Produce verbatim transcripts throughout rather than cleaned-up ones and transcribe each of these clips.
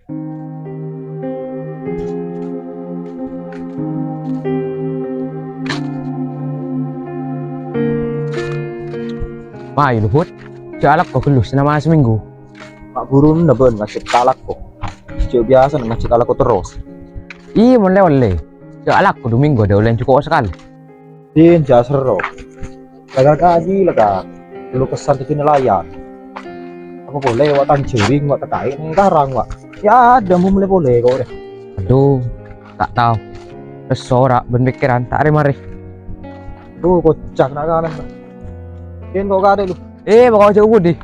Mayu, Luhut. Jhâ' alako ghâllu, sè namanya seminggu. Ma' buru nèbân ngajhâk alako. Jhâ' biyasana ngajhâk alako terros. Iyâ, mon lè-ollè. Jhâ' alako du minggu adâ' ollè jhuko' sakalè. Din, jhâ' serro. Laga kaji, laga. Dulu kesan dhâddhi nelayan. Apa polè, wa' tang jhâring, wa' tekaè neng karang, wa'. Ya, adâ' mon lè polè, kok, rè. Adhu, ta' tao. Terros sora' bân pèkkèran ta' rè-marè. Adhu, kocak na' kana'. Din, kok kadâ', lu. Eh, bâkal jhâ' budi.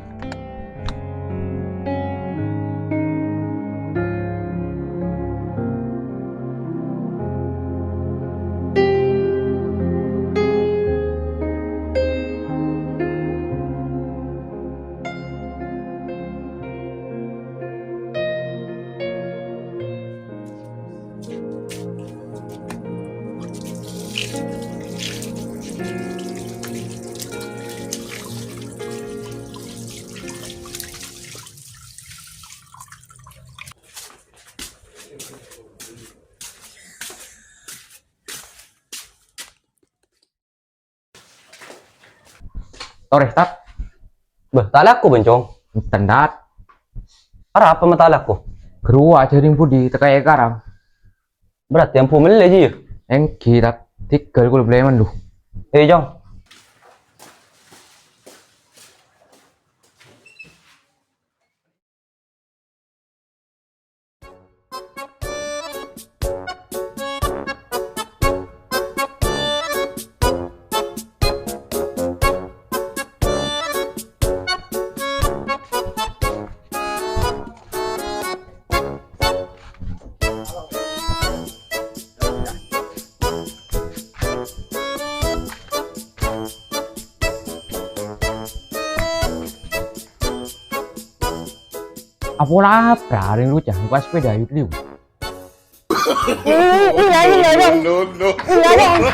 Torè, Tat. Bâh, ta' alako, Bân, Cong? Enten, Tat. Arapa ma' ta' alako? Ghâruwa jhâring budi tekaè karang. Berarti ambu mellè, jiyâ? Èngghi, Tat. Tèghâl kaulâ bellè mandu. Eh, Cong. Apola pra rèng roca, numpak sepeda ayu liu. Iyâ, iyâ, Cong. Iyâ, Cong.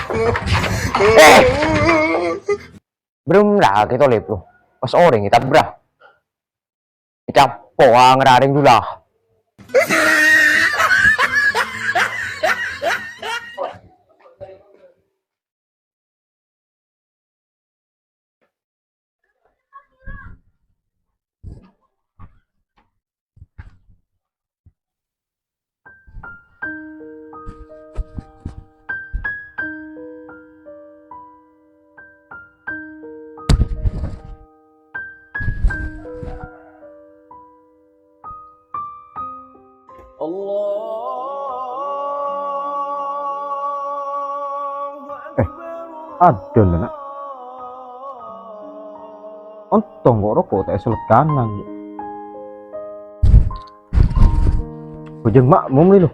Eh! Brum ra kèto lè, bro. Pas orèng ètabrak. Ècapo' angèr rèng dula. Allahu Akbar. Eh, adân, Nak. Ontong kok roko' ta' èseleganan, ya. Bhâjâng makmum, lè, lo.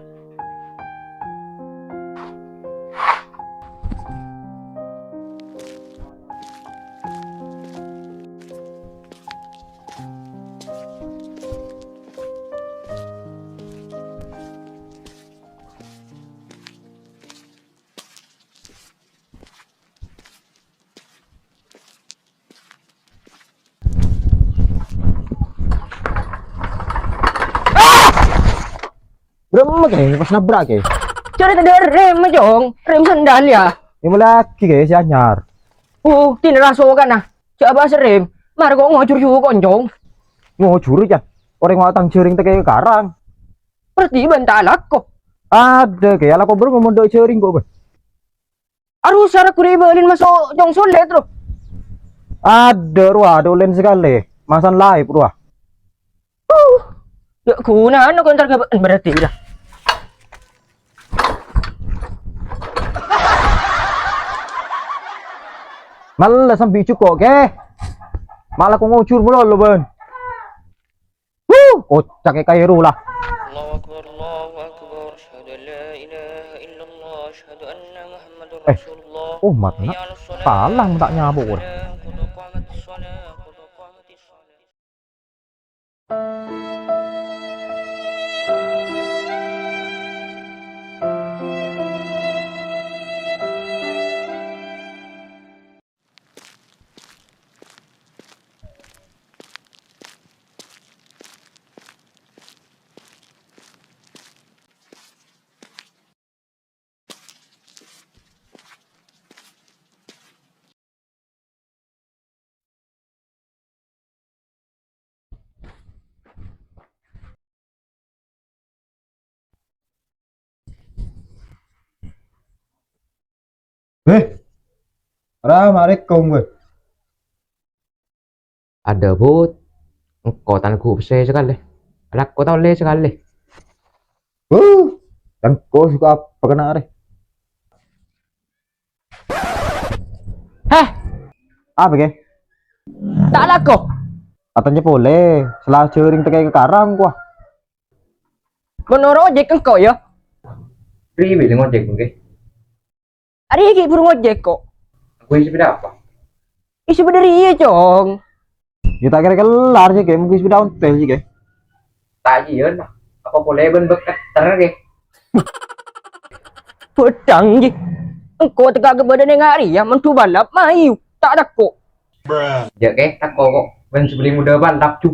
Bârâmma kè pas nabrak kè? Jârèya tadâ' rem, Cong. Rem sandal, ya. Yâ, molaè aghi kè sè anyar. Oh, dinna' rasokanna. Jhâ' pas rem. Mara kok ngojhur jhuko', Cong. Ngojhur, ya? Orèng watang jhâring tekka' karang. Berarti bân ta' alako. Adâ, kè, alako bârâmma mon tadâ' jhâring kok, bân. Arowa sara ghuru èbâlin maso' Cong Solè, tro. Adâ, rowa, adâ' ollèna sakalè. Masan live, rowa. Uh, jhâ' ghunana kok entar ghâbâ'ân berarti, ya. Mala sambi jhuko', kè. Mala kok ngojhur malolo, bân. Wuh, kocak è Kairo la. Allahu Akbar, Allahu Akbar. Asyhadu an la ilaha illallah, asyhadu anna Muhammadar Rasulullah. Eh, Umar, nak. Hayya 'alas shalah. Salah, tak nyapo, Umar. Qad qamatis shalah, qad qamatis shalah. Beh, ra marè kong gue. Adâ, Bud. Engko' ta' neggu' pèssè sakalè. Alako ta' ollè sakalè. Huh, engko' suka apa kena arè? Heh! Apa, Ge? Ta' alako. Atanya polè, sela jaring tekka ka karang, kuah. Mon noro' ojek engko', ya? Ribâ sè ngojek, Bun, Ge. Arè ghi' buru ngojek, ko'. Gue sepeda apa? Ih, sepeda rèya, Cong. Ya, ta' kèra kellar sih, Ge. Mungkin sepeda ontel sih, Ge. Ta' jiyâ, nah. Apa polè bân bâk ketter, Ge? Bhâdhâng, Ge. Engko' tekka ka bâdâna ngâ' rèya, mon du balap, mayu. Ta' tako'. Jâ', Ge, tako' ko'. Bân sabellè ngodâ balap, ju.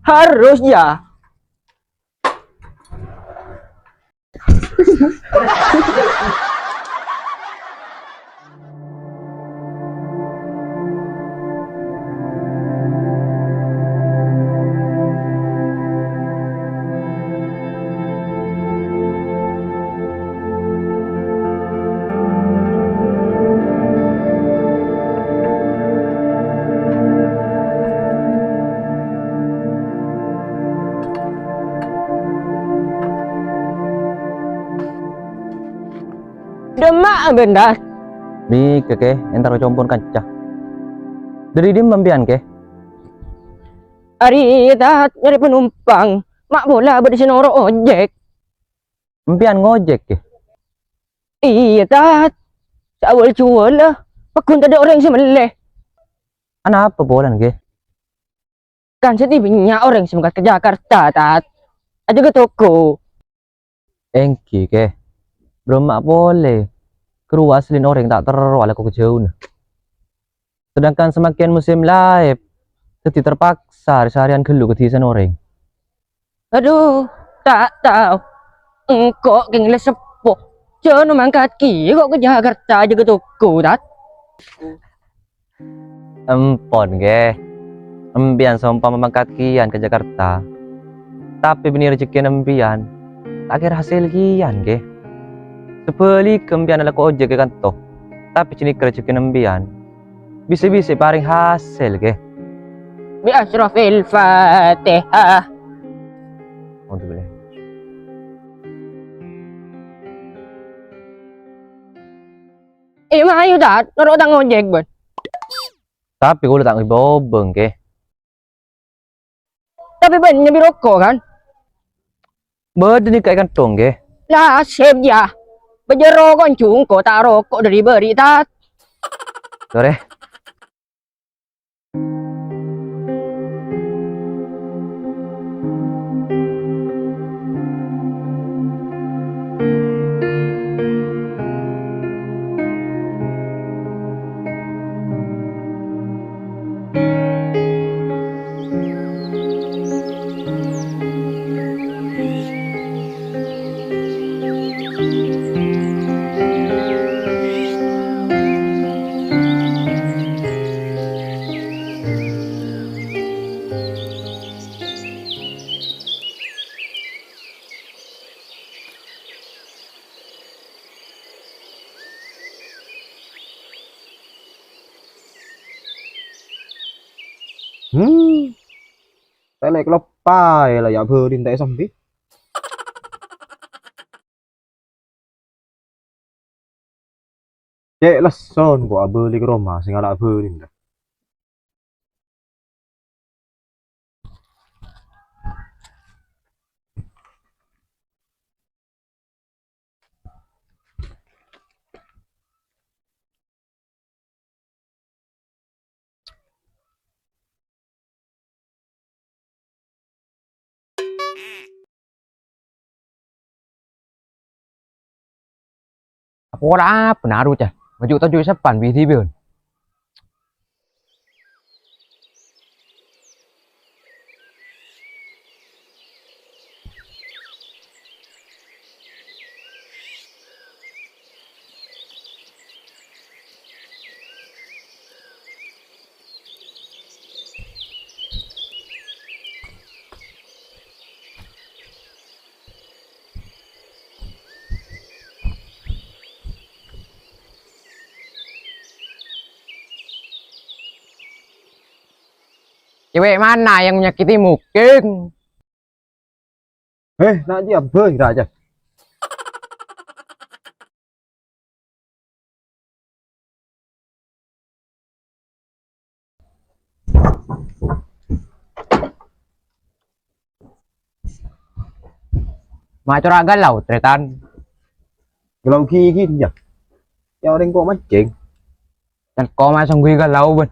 Harus, ya. Dâmma'a bân, Tat? Mèghâ, Kè, entar ka compo'na kanca. Dâri dimma empèyan, Kè? Arèya, Tat, nyarè panompang. Ma' pola bâdâ sè noro' ojek. Empèyan ngojek, Kè? Iyâ, Tat. Sè awal-juwâl, pagghun tadâ' orèng sè mellè. Anapa polana, Kè? Kan sè bânnya' orèng sè mangkat ka Jakarta, Tat. Ajâgâ toko. Èngghi, Kè. Bârâmma polè. Ghâruwa asllèna orèng ta' terro alako ka jhâuna. Sedangkan samakèn musim laèp, dhâddhi terpaksa rè-sarèyan ghâllu ka dhisana orèng. Adhu, ta' tao. Engko' kèng la seppo. Jhâna mangkat kèya ko' ka Jakarta ajâgâ toko, Tat. Empon, Kè. Empèyan saompama mangkat kèyan ka Jakarta, tapè bânnè rejhekkèna empèyan, ta' kèra hasèl kèyan, Kè. Sabhâligghâ empèyan alako ojek è kanto, tapè ghânèka rejhekkèna empèyan, bisa-bisa parèng hasèl, Kè. Bi asyrafil Fatihah. Alhamdulillah. Eh, mayu, Tat, noro' tang ojek, bân. Tapè kaulâ ta' ngibâ obâng, Kè. Tapè bânnè bi' roko', kan? Bâdâ nèka è kanto, Kè. La, sip, yâ. Bâjâ roko' jhungko, ta' roko' dâri bâri', Tat. Sorè. Hmm. Tèlè kaloppaè la yâ bâli ente' sambi. Cè' lesson ko' abâli ka roma sè ngala' abâli, nda. Apola apa naru, cah? Maju toju' sepan bidi biun. Cewek mana yang menyakitimu, King? Eh, nak ji abah ira aja. Macora galau, Tretan. Galau gigi ya. Ya orang kok mancing. Dan koma sanggui galau, Ben.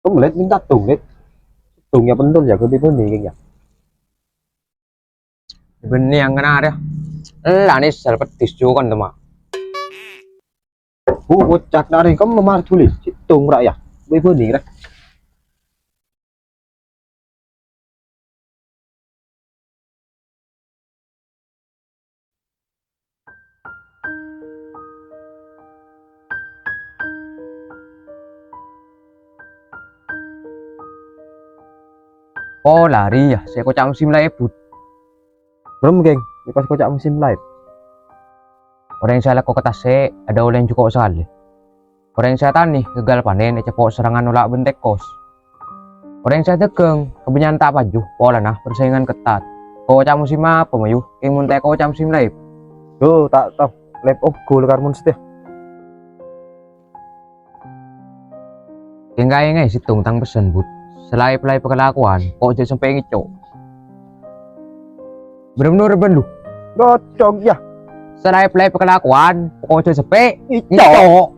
Tum, Lid, minta tung, Lid. Tung ya pentul ya, gue bingung nih, ya. Bini yang kena ya. Lah, nih, sel pedis juga, teman. Bu, kocak nari, kamu memar tulis. Tung, rak, ya. Gue bingung, rek. Pola rèya sè koca' musim laèp, Bud. Bârâmma, Kèng, pas koca' musim laèp? Orèng sè alako ka tasè' adâ' ollè jhuko' sakalè. Orèng sè atanè ghâgghâl panèn èceppo' serangan ola' bân tèkos. Orèng sè adhâghâng kabânnya'an ta' paju polana parsaingan kettat. Koca' musim apa, mayu, kèng mon ta' koca' musim laèp? Dhu, ta' tao. Laèp ongghu lakar mon satèya. Kèng kaèngè sèttong tang pessen, Bud. Salaèp-laèp kalakowan, ko' jhâ' sampè' ngèco'. Bârâmma bân lu? Ngocong, yâ. Salaèp-laèp kalakowan, ko' jhâ' sampè' ngèco'.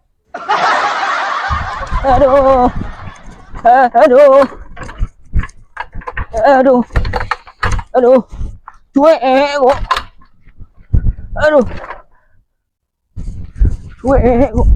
Aduh. Eh, aduh. Aduh. Aduh. Cuek, eh, kok. Aduh. Cuek, eh, kok.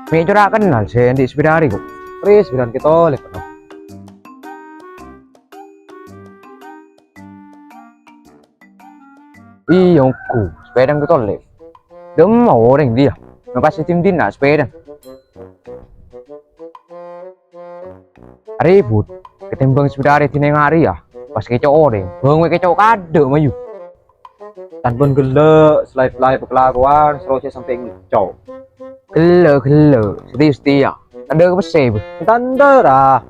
Mè' cora' kennal sè andi' sapèda arè, kok. Rè, sapèdana kèto lè' pèno. Iyâ, ongghu. Sapèdana kèto lè'. Dâ'emma orèng dhiyâ. Mè' pas è dimdina sapèdana. Arè, Bud, katèmbhâng sapèda arè dinèng arè, yâ. Pas kèco' orèng, bâng mè' kèco' kaadâ', mayu. Tan bân ghellâ', salaèp-laèp kalakowan, soro jhâ' sampè' ngèco'. Ghellâ', ghellâ', satèya-satèya. Tandhâ ka pèssè, Bud. Tandhâ, ra.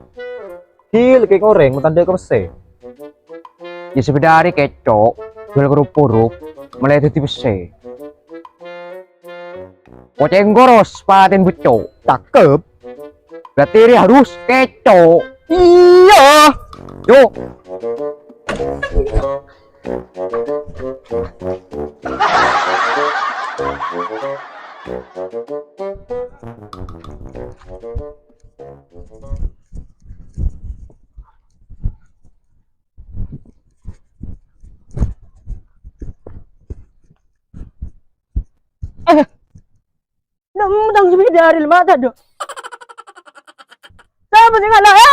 Ghi' lè' kèng orèng mon tandhâ ka pèssè. Yâ, sapèda arè kèco', jhuwâl kerupuk, mèlè dhâddhi pèssè. Kocèng goros, patèn becco'. Cakep. Berarti rè harus kèco'. Iyâ. Yo. Eh, nang, nang sepeda rel mata, Dok. Sapa sing ngala',